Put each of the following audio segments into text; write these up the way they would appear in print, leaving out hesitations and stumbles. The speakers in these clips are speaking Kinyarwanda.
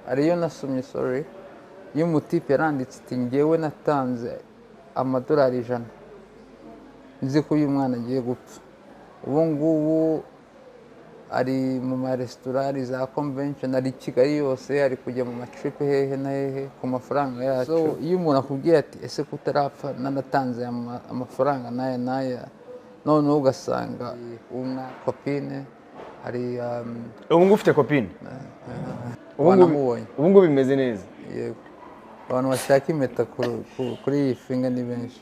Ariyo nasomye, sorry, y'umutipe yaranditse ati: "Ngewe natanze amadolari 100, nzi ko uyu mwana agiye gupfa." Ubu ngubu ari mu maresitora, ari za convention, ari i Kigali yose, ari kujya mu matrip hehe na hehe ku mafaranga yacu. So, iyo umuntu akubwiye ati: "Ese ko utarapfa, nanatanze aya amafaranga n'aya n'aya?" Noneho ugasanga umwa copine hari Ubu ngubu ufite copine? Ubu ngubu Wanamubonye. Ubu ngubu bimeze neza? Yego, abantu bashaka impeta kuri iyi finger ni benshi.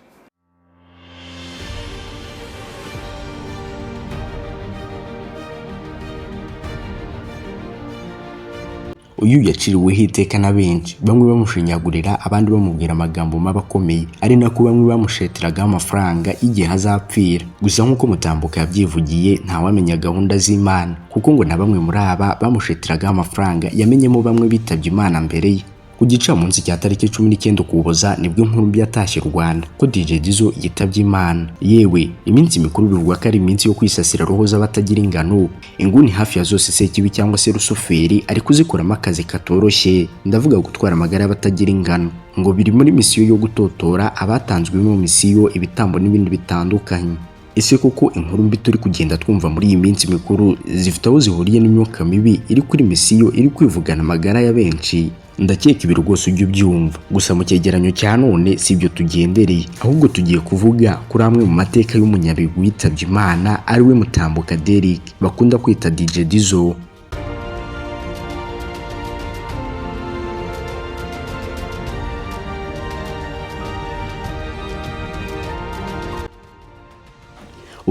Uyu yaciriweho iteka na benshi, bamwe bamushinyagurira, abandi bamubwira amagambo mabi akomeye, ari nako bamwe bamusheteragaho amafaranga y'igihe azapfira. Gusa nk'uko Mutambuka yabyivugiye, ntawamenya gahunda z'Imana, kuko ngo na bamwe muri aba bamusheteragaho amafaranga yamenyemo bamwe bitabye Imana mbere ye. Ku gicamunsi cya tariki 19 Ukuboza nibwo inkuru mbi yatashye u Rwanda ko DJ Dizzo yitabye Imana. Yewe, iminsi mikuru bivugwa ko ari iminsi yo kwisasira roho z'abatagira ingano. Inguni hafi ya zose Sekibi cyangwa se Rusuferi ari kuzikoramo akazi katoroshye, ndavuga gutwara amagara y'abatagira ingano, ngo biri muri misiyo yo gutotora abatanzwemo misiyo, ibitambo n'ibindi bitandukanye. Ese koko inkuru mbi turi kugenda twumva muri iyi minsi mikuru zifite aho zihuriye n'imyuka mibi iri kuri misiyo iri kwivugana amagara ya benshi? Ndakeka ibi rwose ujya ubyumva. Gusa mu cyegeranyo cya none si ibyo tugendereye, ahubwo tugiye kuvuga kuri amwe mu mateka y'umunyabigwi witabye Imana, ari we Mutambuka Derrick bakunda kwita DJ Dizzo.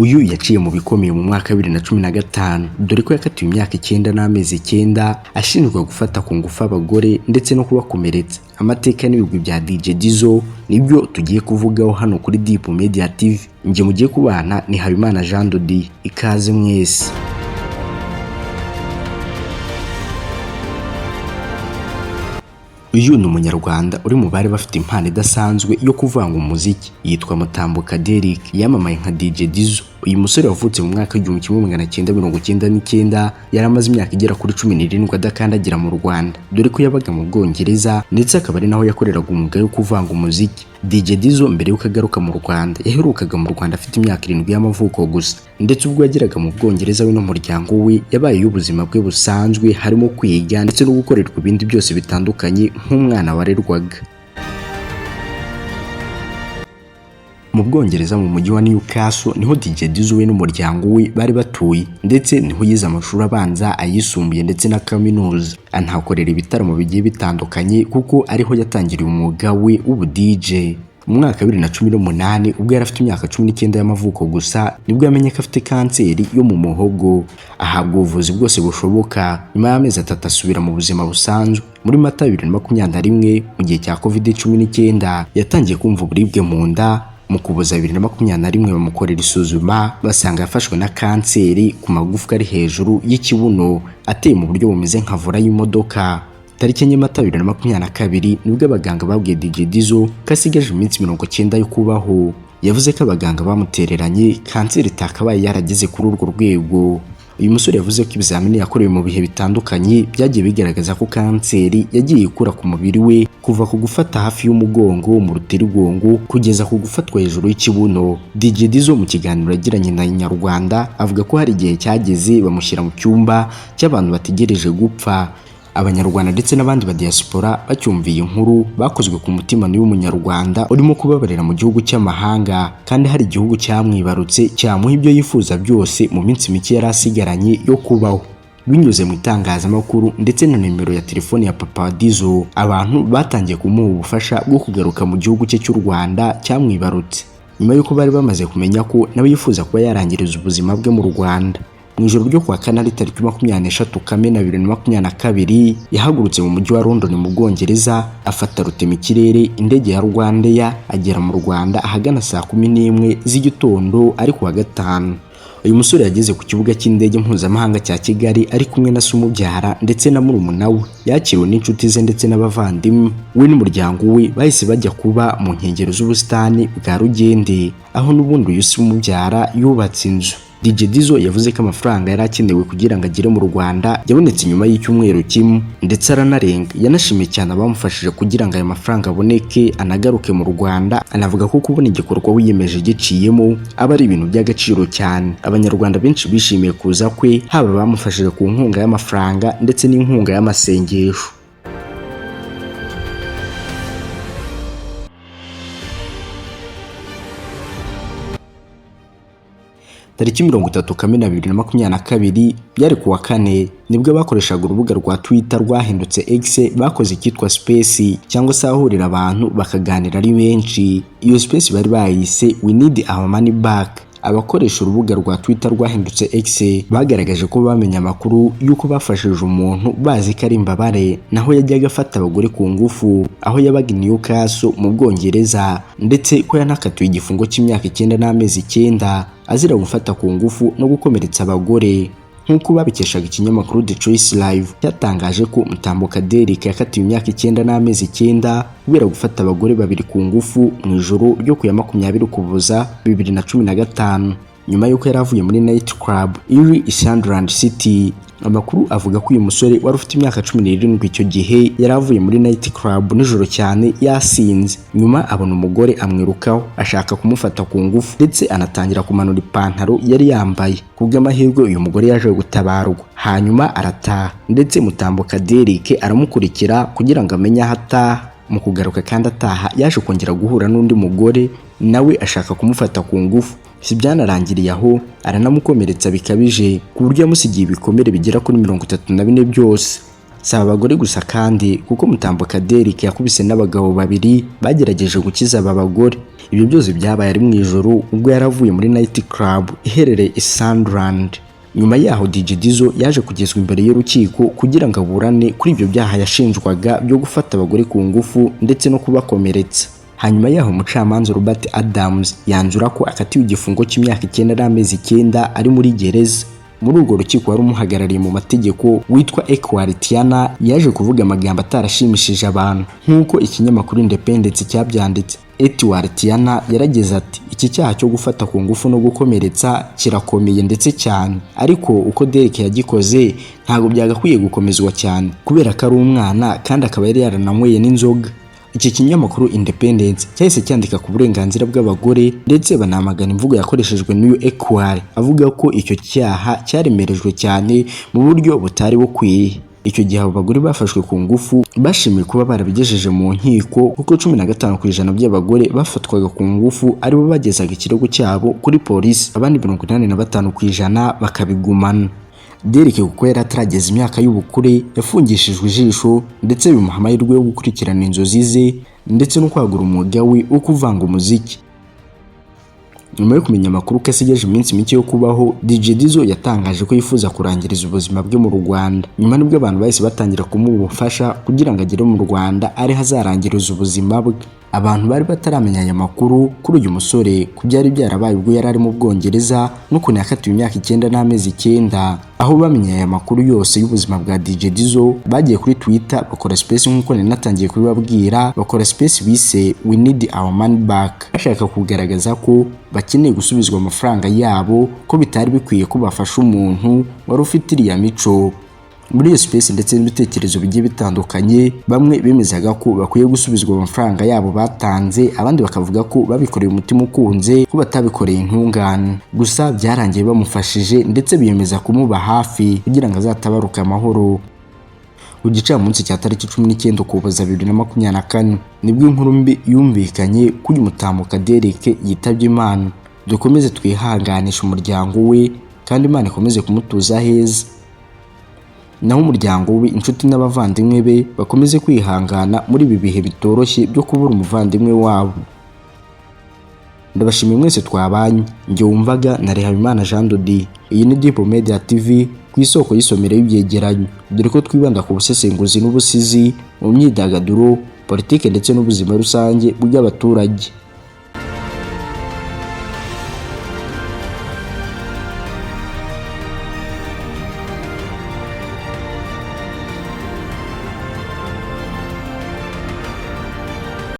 Uyu yaciye mu bikomeye mu mwaka wa 2015, dore ko yakatiwe imyaka 9 n'amezi 9 ashinjwa gufata ku ngufu abagore ndetse no kubakomeretsa. Amateka n'ibigwi bya DJ Dizzo nibyo tugiye kuvugaho hano kuri Deep Media TV. Njye mugiye kubana ni Habimana Jean Dodi. Ikaze mwese. Uyu ni Umunyarwanda uri mu bari bafite impano idasanzwe yo kuvanga umuziki. Yitwa Mutambuka Derrick, yamamaye nka DJ Dizzo. Uyu musore wavutse mu mwaka w'1999 yari amaze imyaka igera kuri 17 adakandagira mu Rwanda, dore ko yabaga mu Bwongereza, ndetse akaba ari naho yakoreraga umwuga wo kuvanga umuziki. DJ Dizzo mbere y'uko agaruka mu Rwanda, yaherukaga mu Rwanda afite imyaka 7 y'amavuko gusa. Ndetse ubwo yageraga mu Bwongereza we n'umuryango we, yabayeho ubuzima bwe busanzwe, harimo kwiga ndetse no gukorerwa ibindi byose bitandukanye nk'umwana warerwaga. Mu Bwongereza, mu mujyi wa Newcastle, niho DJ Dizzo we n'umuryango we bari batuye, ndetse niho yize amashuri abanza, ayisumbuye ndetse na kaminuza, anahakorera ibitaramo bigiye bitandukanye kuko ariho yatangiriye umwuga we w'ubu DJ. Mu mwaka wa 2018, ubwo yari afite imyaka 19 y'amavuko gusa, nibwo yamenye ko afite kanseri yo mu muhogo, ahabwa ubuvuzi bwose bushoboka. Nyuma y'amezi 3 asubira mu buzima busanzwe. Muri Mata 2021, mu gihe cya COVID-19, yatangiye kumva uburibwe mu nda. Mu Kuboza 2021 bamukorera isuzuma, basanga yafashwe na kanseri ku magufwa ari hejuru y'ikibuno, ateye mu buryo bumeze nka volant y'imodoka. Tariki 4 Mata 2022 nibwo abaganga babwiye DJ Dizzo ko asigaje iminsi 90 yo kubaho. Yavuze ko abaganga bamutereranye, kanseri itakabaye yarageze kuri urwo rwego. Uyu musore yavuze ko ibizamini yakorewe mu bihe bitandukanye byagiye bigaragaza ko kanseri yagiye ikura ku mubiri we, kuva ku gufata hafi y'umugongo mu rutirigongo kugeza ku gufatwa hejuru y'ikibuno. DJ Dizzo mu kiganiro yagiranye na Inyarwanda avuga ko hari igihe cyageze bamushyira mu cyumba cy'abantu bategereje gupfa. Abanyarwanda ndetse n'abandi ba diaspora bacyumviye inkuru bakozwe ku mutima n'uyu Munyarwanda urimo kubabarira mu gihugu cy'amahanga, kandi hari igihugu cyamwibarutse cyamuha ibyo yifuza byose mu minsi mike yari asigaranye yo kubaho. Binyuze mu itangazamakuru ndetse na nimero ya telefoni ya Papa wa Dizzo, abantu batangiye kumuha ubufasha bwo kugaruka mu gihugu cye cy'u Rwanda cyamwibarutse, nyuma y'uko bari bamaze kumenya ko nawe yifuza kuba yarangiriza ubuzima bwe mu Rwanda. Mu ijoro ryo kuwa kane, ari tariki 23 Kamena 2022, yahagurutse mu mujyi wa London mu Bwongereza, afata rutemikirere indege ya Rwandair, agera mu Rwanda ahagana saa 11 z'igitondo ari kuwa gatanu. Uyu musore yageze ku kibuga cy'indege mpuzamahanga cya Kigali ari kumwe na se umubyara ndetse na murumuna we. Yakiriwe n'inshuti ze ndetse n'abavandimwe. We n'umuryango we bahise bajya kuba mu nkengero z'ubusitani bwa Rugende, aho n'ubundi uyu se umubyara yubatse inzu. DJ Dizzo yavuze ko amafaranga yari akenewe kugira ngo agere mu Rwanda yabonetse nyuma y'icyumweru kimwe ndetse aranarenga. Yanashimiye cyane abamufashije kugira ngo aya mafaranga aboneke anagaruke mu Rwanda, anavuga ko kubona igikorwa wiyemeje giciyemo aba ari ibintu by'agaciro cyane. Abanyarwanda benshi bishimiye kuza kwe, haba abamufashije ku nkunga y'amafaranga ndetse n'inkunga y'amasengesho. Tariki 30 Kamena 2022 byari kuwa kane, nibwo abakoreshaga urubuga rwa Twitter rwahindutse X bakoze icyitwa Space, cyangwa se ahahurira abantu bakaganira ari benshi. Iyo Space bari bayise "We need our money back". Abakoresha urubuga rwa Twitter rwahindutse X bagaragaje ko bamenye amakuru y'uko bafashije umuntu bazi ko ari imbabare, naho yajyaga afata abagore ku ngufu aho yabaga i Newcastle mu Bwongereza, ndetse ko yanakatiwe igifungo cy'imyaka 9 n'amezi 9 azira gufata ku ngufu no gukomeretsa abagore. Nk'uko babikeshaga ikinyamakuru The Choice Live cyatangaje ko Mutambuka Derek yakatiwe imyaka 9 n'amezi 9 kubera gufata abagore babiri ku ngufu mu ijoro ryo ku ya 20 Ukuboza 2015, nyuma y'uko yari avuye muri night club iri i Sunderland City. Amakuru avuga ko uyu musore wari ufite imyaka 17 icyo gihe yari avuye muri night club nijoro cyane yasinze, nyuma abona umugore amwirukaho ashaka kumufata ku ngufu, ndetse anatangira kumanura ipantaro yari yambaye. Ku bw'amahirwe uyu mugore yaje gutabarwa hanyuma arataha, ndetse Mutambuka Derek aramukurikira kugira ngo amenye aho ataha. Mu kugaruka kandi ataha yaje kongera guhura n'undi mugore nawe ashaka kumufata ku ngufu. Si byanarangiriye aho, aranamukomeretsa bikabije ku buryo yamusigiye ibikomere bigera kuri 34 byose. Si aba bagore gusa kandi, kuko Mutambuka Derek yakubise n'abagabo babiri bagerageje gukiza aba bagore. Ibyo byose byabaye ari mu ijoro ubwo yari avuye muri night club iherereye i Sunderland. Nyuma yaho DJ Dizzo yaje kugezwa imbere y'urukiko kugira ngo aburane kuri ibyo byaha yashinjwaga byo gufata abagore ku ngufu ndetse no kubakomeretsa. Hanyuma yaho umucamanza Robert Adams yanzura ko akatiwe igifungo cy'imyaka 9 n'amezi 9 ari muri gereza. Muri urwo rukiko wari umuhagarariye mu mategeko witwa Equalitiana yaje kuvuga amagambo atarashimishije abantu, nk'uko ikinyamakuru Independence cyabyanditse. Equalitiana yarageze ati: "Iki cyaha cyo gufata ku ngufu no gukomeretsa kirakomeye ndetse cyane, ariko uko Derek yagikoze ntabwo byagakwiye gukomezwa cyane kubera ko ari umwana kandi akaba yari yarananyweye n'inzoga." Iki kinyamakuru Independence cyahise cyandika ku burenganzira bw'abagore ndetse banamagana imvugo yakoreshejwe n'uyu Equal, avuga ko icyo cyaha cyaremerejwe cyane mu buryo butari bukwiye. Icyo gihe abo bagore bafashwe ku ngufu bashimiwe kuba barabigejeje mu nkiko, kuko 15% by'abagore bafatwaga ku ngufu aribo bagezaga ikirego cyabo kuri polisi, abandi 85% bakabigumana. Derek kuko yari atarageza imyaka y'ubukure yafungishijwe ijisho, ndetse bimuha amahirwe yo gukurikirana inzozi ze ndetse no kwagura umwuga we wo kuvanga umuziki. Nyuma yo kumenya amakuru ko asigaje iminsi mike yo kubaho, DJ Dizzo yatangaje ko yifuza kurangiriza ubuzima bwe mu Rwanda. Nyuma nibwo abantu bahise batangira kumuha ubufasha kugira ngo agere mu Rwanda ariho azarangiriza ubuzima bwe. Abantu bari bataramenya aya makuru kuri uyu musore ku byari byarabaye ubwo yari ari mu Bwongereza n'ukuntu yakatiwe imyaka 9 n'amezi 9. Aho bamenye aya makuru yose y'ubuzima bwa DJ Dizzo, bagiye kuri Twitter bakora space nk'uko nari natangiye kubibabwira, bakora space bise "We need our money back", bashaka kugaragaza ko bakeneye gusubizwa amafaranga yabo, ko bitari bikwiye ko bafasha umuntu wari ufite iriya mico. Muri iyo space ndetse n'ibitekerezo bigiye bitandukanye, bamwe bemezaga ko bakwiye gusubizwa amafaranga yabo batanze, abandi bakavuga ko babikoreye umutima ukunze, ko batabikoreye intungane. Gusa byarangiye bamufashije ndetse biyemeza kumuba hafi kugira ngo azatabaruke amahoro. Ku gicamunsi cya tariki 19 Ukuboza 2024 nibwo inkuru mbi yumvikanye ko uyu Mutambuka Derek yitabye Imana. Dukomeze twihanganisha umuryango we kandi Imana ikomeze kumutuza heza, naho umuryango we, inshuti n'abavandimwe be bakomeze kwihangana muri ibi bihe bitoroshye byo kubura umuvandimwe wabo. Ndabashimiye mwese twabanye. Njye wumvaga na Rehabimana Jean Dodi. Iyi ni Deep Media TV, ku isoko y'isomero y'ibyegeranyo, dore ko twibanda ku busesenguzi n'ubusizi mu myidagaduro, politike ndetse n'ubuzima rusange bw'abaturage.